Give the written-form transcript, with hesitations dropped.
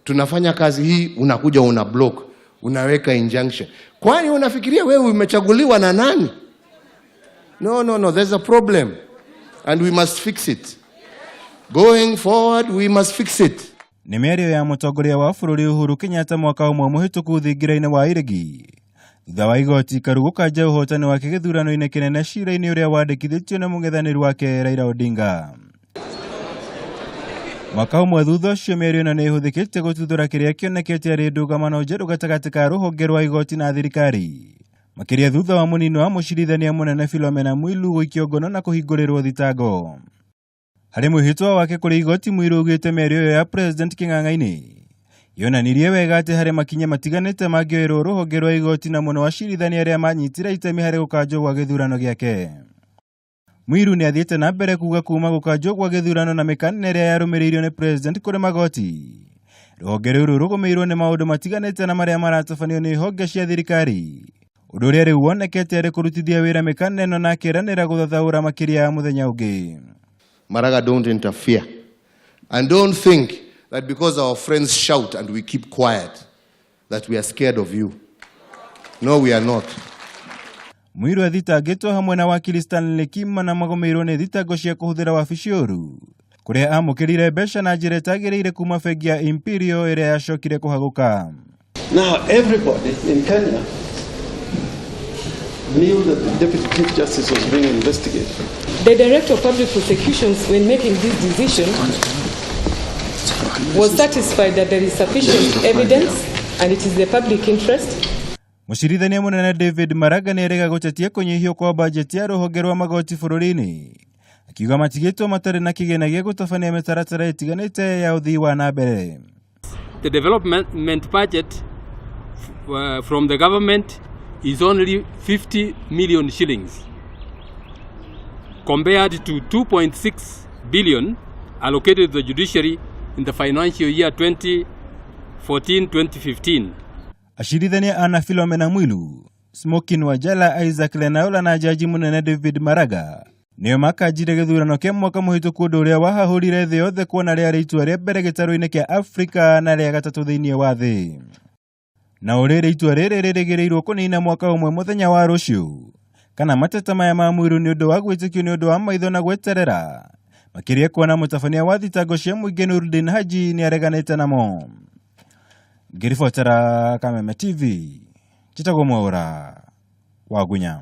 Tunafanya kazi hii, unakuja una block, unaweka injunction. Kwani unafikiria wewe umechaguliwa na nani? No, no, no, there's a problem and we must fix it. Going forward, we must fix it. Nĩ mĩario ya mũtongoria wa bũrũri Uhuru Kenyatta mwaka ũmwe mũhĩtũku thingira-inĩ wa Iregi thutha wa igoti ikaru gũkanja ũhotani wake gĩthurano-inĩ kĩnene cira-inĩ ũrĩa wandĩkithĩtio nĩ mũng'ethanĩri wake Raila Odinga. Mwaka ũmwe thutha ũcio, mĩario ĩno nĩ ĩhũthĩkĩte gũtuthũra kĩrĩa kĩonekete arĩ ndũgamano njerũ gatagatĩ ka rũhonge rwa igoti na thirikari, makĩria thutha wa mũnini wa mũcirithania mũnene Philomena Mwilu gũikio ngono na kũhingũrĩrwo thitango. Harĩ mwĩhĩtwa wake kũrĩ igoti, Mwilu augĩte mĩario ĩyo ya President kĩng'ang'a-inĩ yonanirie wega atĩ harĩ makinya matiganĩte mangĩoerwo rũhonge rwa igoti na mũno acirithania arĩa manyitire itemi harĩ gũkanjwo gwa gĩthurano gĩake. Mwilu nĩ athiĩte na mbere kuga kuma gũkanjwo gwa gĩthurano na mĩkanna ĩrĩa yarũmĩrĩirio nĩ President kũrĩ magoti, rũhonge rũrũ rũgũmĩirwo nĩ maũndũ matiganĩte na marĩa maratabanio nĩ honge cia thirikari, ũndũ ũrĩa rĩu wonekete arĩ kũrutithia wĩra mĩkanna ĩno na akĩranĩra gũthathaũra makĩria ya mũthenya ũngĩ. Maraga, don't interfere. And don't think that because our friends shout and we keep quiet, that we are scared of you. No, we are not. Mwiru athitangĩtwo hamwe na wakiri Stanley Kima na magũmĩirwo nĩ thitango cia kũhũthĩra wabici ũru, kũrĩa amũkĩrire mbeca na njĩra ĩtagĩrĩire kuma bengi ya Imperial ĩrĩa yacokire kũhagũka. Now, everybody in Kenya knew that the Deputy Chief Justice was being investigated. The Director of Public Prosecutions, when making this decision, was satisfied that there is sufficient evidence and it is the public interest. Mũcirithania mũnene David Maraga nĩ erĩga gũtetia kũnyihio kwa bajeti ya rũhonge rwa magoti bũrũri-inĩ, akiuga matigĩtwo matarĩ na kĩgĩna gĩa gũtabania mĩtaratara ĩtiganĩte ya ũthii wa na mbere. The development budget from the government is only 50 million shillings compared to 2.6 billion allocated to the judiciary in the financial year 2014-2015. Acirithania ana Philomena Mwilu, Smokin Wanjala, Isaac Lenaola na jaji mũnene David Maraga nĩo makanjire gĩthurano kĩa mwaka mũhĩtũku, ũndũ ũrĩa wahahũrire thĩ yothe kuona rĩarĩ itua rĩa mbere gĩtarũ-inĩ kĩa Afrika na rĩa gatatũ thĩinĩ wa thĩ. Na ũrĩrĩ itua rĩrĩ rĩrĩgĩrĩirwo kũnina mwaka ũmwe mũthenya wa rũciũ, kana mateta maya ma Mwiru nĩ ũndũ wa gwĩtĩkio nĩ ũndũ wa maitho na gweterera, makĩria kuona mũtabania wa thitango cia mũingĩ Nurdin Haji nĩ areganĩte namo. Ngĩribotera Kameme TV, njĩtagwo Mwaũra Wagunya.